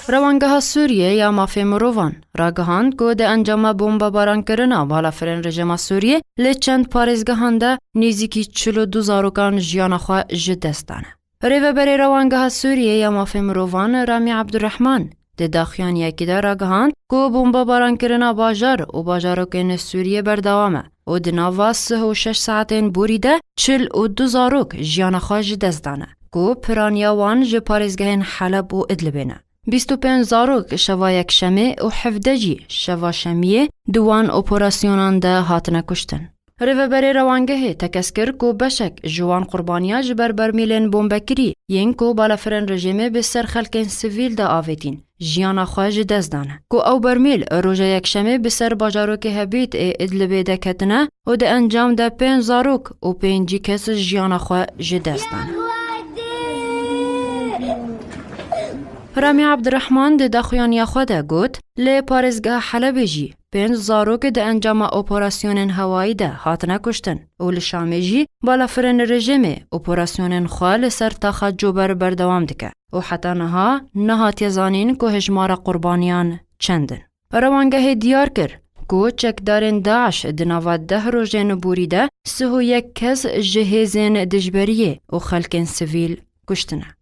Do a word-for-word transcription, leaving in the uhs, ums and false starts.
Rewangeha Sûriyê ya Mafê Mirovan ragihand ku di encama bombebarankirinê balafirên rejîma Sûriyê li çend parêzgehan de nêzîkî çil û du zarokan jiyana xwe ji dest dane. Rêveberê Rewangeha Sûriyê ya Mafê Mirovan Ramî Ebdurrehman di daxuyaniyekî de ragihand ku bombebarankirinê bajar û bajarokên Sûriyê berdewam e û di nava sih û şeş saetên borî de çil û du zarok jiyana xwe ji dest dane ku piraniya wan ji parêzgehên Heleb û Idlibê ne. Bîst û pênc zarok şeva Yekşemê û hevdeh jî şeva Şemiyê di wan operasyonan de hatine kuştin. Rêveberê Rewangehê tekez kir ku beşek ji wan qurbaniya ji ber bermîlên bombekirî yên ku balafirên rejîmê bi ser xelkên sivîl de avêtîn, jiyana xwe ji dest dane. Ku ew bermîl roja Yekşemê bi ser bajarokê Hebît ê Idlibê de ketine û di encam de pênc zarok û pêncî kes jiyana xwe ji dest dane. Ramî Ebdirehman di daxuyaniya xwe de got, li parêzgeha Helebê jî pênc zarok di encama operasyonên hewayî de hatine kuştin û li Şamê jî balafirên rejîmê operasyonên xwe li ser taxa Cober berdewam dike û heta niha nehatiye zanîn ku hejmara qurbaniyan çend in. Rewangehê diyar kir ku çekdarên DAIŞ di nava deh rojên borî de sih û yek kes ji hêzên dijberiyê û xelkên sivîl kuştine.